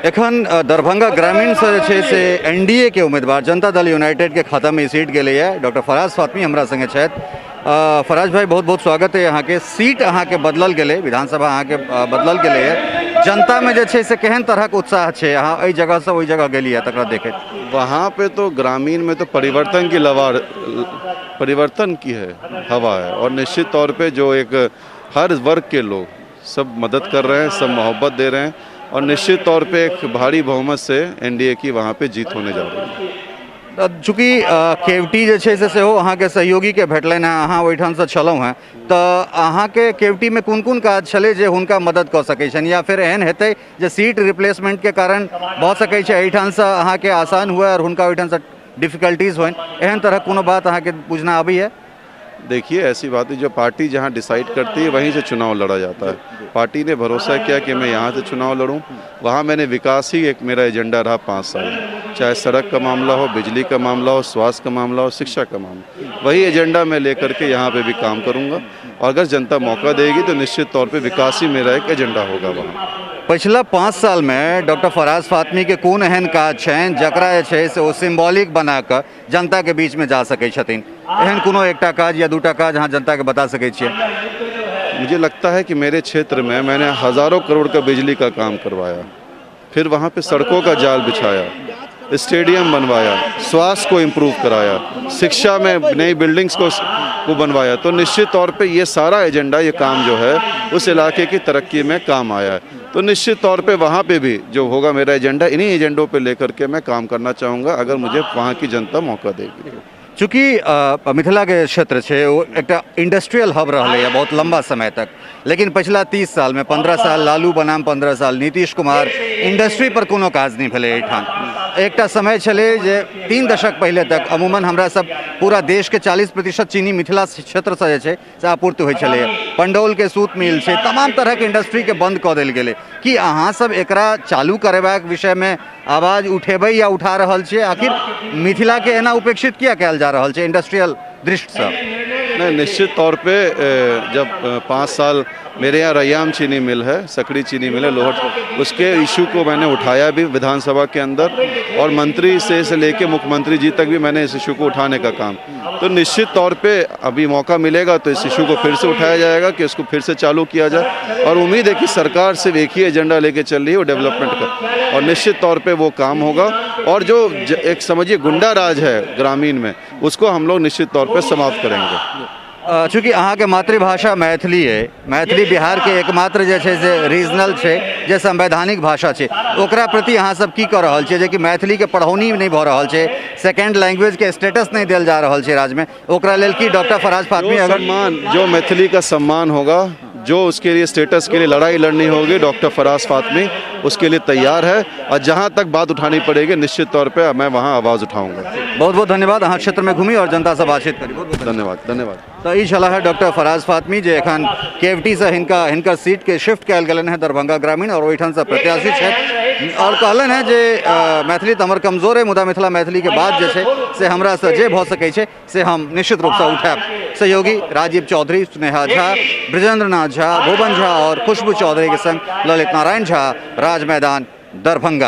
एखन दरभंगा ग्रामीणसँ जे छै से एन डी ए के उम्मीदवार जनता दल यूनाइटेडके खातामे ई सीट गेलैए। डॉक्टर फराज फातमी हमरा सङ्गे छथि। फराज भाई, बहुत बहुत स्वागत है अहाँके। सीट अहाँके बदलल गेलै, विधानसभा अहाँके बदलल गेलैए, जनतामे जे छै से केहन तरहक उत्साह छै अहाँ एहि जगहसँ ओहि जगह गेलियै तकरा देखैत? वहाँ पे तो ग्रामीण में तो परिवर्तन की लवार, परिवर्तन की है हवा है और निश्चित तौर पे जो एक हर वर्ग के लोग सब मदद कर रहे हैं, सब मोहब्बत दे रहे हैं और निश्चित तौर पे एक भारी बहुमत से एनडीए की वहाँ पे जीत होने जा रही है। चूँकि केवटी जे छै से सेहो अहाँके सहयोगीके भेटलनि हेँ, अहाँ ओहिठामसँ छलहुँ हेँ, तऽ अहाँके केवटीमे कोन कोन काज छलै जे हुनका मदद कऽ सकै छनि, या फेर एहन हेतै जे सीट रिप्लेसमेंटके कारण भऽ सकै छै एहिठामसँ अहाँके आसान हुए आओर हुनका ओहिठामसँ डिफिकल्टीज होइन, एहन तरहक कोनो बात अहाँके बुझना आबैए? देखिए, ऐसी बात है, जो पार्टी जहां डिसाइड करती है वहीं से चुनाव लड़ा जाता है। पार्टी ने भरोसा किया कि मैं यहां से चुनाव लड़ूं, वहां मैंने विकास ही एक मेरा एजेंडा रहा 5 साल, चाहे सड़क का मामला हो, बिजली का मामला हो, स्वास्थ्य का मामला हो, शिक्षा का मामला, वही एजेंडा मैं लेकर के यहाँ पे भी काम करूँगा और अगर जनता मौका देगी तो निश्चित तौर पे विकास ही मेरा एक एजेंडा होगा वहाँ। पछिला 5 सालमे डॉक्टर फराज फातमीके कोन एहन काज छनि जकरा जे छै से ओ सिम्बॉलिक बना कऽ जनताके बीचमे जा सकै छथिन? एहन कोनो एकटा काज या दूटा काज अहाँ जनताके बता सकै छियै? मुझे लगता है कि मेरे क्षेत्र में मैंने हज़ारों करोड़ का बिजली का काम करवाया, फिर वहाँ पे सड़कों का जाल बिछाया, स्टेडियम बनवाया, स्वास्थ्य को इम्प्रूव कराया, शिक्षा में नई बिल्डिंग्स को बनवाया, तो निश्चित तौर पे ये सारा एजेंडा, ये काम जो है उस इलाके की तरक्की में काम आया है। तो निश्चित तौर पे वहाँ पे भी जो होगा मेरा एजेंडा, इन्हीं एजेंडों पे लेकर के मैं काम करना चाहूँगा, अगर मुझे वहाँ की जनता मौका देगी तो। चूँकि मिथिलाके क्षेत्र छै ओ एकटा इंडस्ट्रियल हब रहलैए बहुत लम्बा समय तक, लेकिन पछिला 30 सालमे, 15 साल लालू बनाम 15 साल नीतीश कुमार, इंडस्ट्री पर कोनो काज नहि भेलै एहिठाम। एकटा समय छलै जे 3 दशक पहिले तक अमूमन हमरा सब पूरा देशके 40% चीनी मिथिला क्षेत्रसँ जे छै से आपूर्ति होइ छलैए। पंडौलके सूत मिल छै, तमाम तरहके इंडस्ट्रीके बंद कऽ देल गेलै। कि अहाँ सब एकरा चालू करेबाक विषयमे आवाज उठेबै या उठा रहल छियै? आखिर मिथिलाके एना उपेक्षित किया कयल जा रहल छै इंडस्ट्रियल दृष्टिसँ? नहीं, निश्चित तौर पे जब 5 साल मेरे यहाँ रैयाम चीनी मिल है, सकड़ी चीनी मिल है, लोहट, उसके इशू को मैंने उठाया भी विधानसभा के अंदर और मंत्री से लेके मुख्यमंत्री जी तक भी मैंने इस इशू को उठाने का काम, तो निश्चित तौर पे अभी मौका मिलेगा तो इस इशू को फिर से उठाया जाएगा कि इसको फिर से चालू किया जाए और उम्मीद है कि सरकार सिर्फ एक ही एजेंडा लेके चल रही है, वो डेवलपमेंट का, और निश्चित तौर पे वो काम होगा और जो एक समझिए गुंडा राज है ग्रामीण में, उसको हम लोग निश्चित तौर पे समाप्त करेंगे। चूँकि अहाँके मातृभाषा मैथिली अइ, मैथिली बिहारके एकमात्र जे छै से रीजनल छै जे संवैधानिक भाषा छै, ओकरा प्रति अहाँ सब की कऽ रहल छियै जेकि मैथिलीके पढ़ौनी नहि भऽ रहल छै, सेकेंड लैंग्वेजके स्टेटस नहि देल जा रहल छै राज्यमे, ओकरा लेल की डॉक्टर फराज फातमी जो अगर सम्मान, जो मैथिली का सम्मान होगा, जो उसके लिए स्टेटस के लिए लड़ाई लड़नी होगी, डॉक्टर फराज फातमी उसके लिए तैयार है और जहाँ तक बात उठानी पड़ेगी, निश्चित तौर पे मैं वहाँ आवाज़ उठाऊंगा। बहुत बहुत धन्यवाद। अहाँ क्षेत्रमे घूमी और जनतासँ बातचीत करी। बहुत बहुत धन्यवाद, धन्यवाद। तऽ ई छलाह है डॉक्टर फराज फातमी, जे एखन केवटीसँ हिनका हिनकर सीटके शिफ्ट कयल गेलनि हेँ दरभंगा ग्रामीण और ओहिठामसँ प्रत्याशी छथि और कहलनि हेँ जे मैथिली तऽ हमर कमजोर अइ, मुदा मिथिला मैथिलीके बात जे छै से हमरासँ जे भऽ सकै छै से हम निश्चित रूपसँ उठायब। सहयोगी राजीव चौधरी, स्नेहा झा, ब्रजेंद्र नाथ झा, भुवन झा और खुशबू चौधरी के संग ललित नारायण झा, राज मैदान, दरभंगा।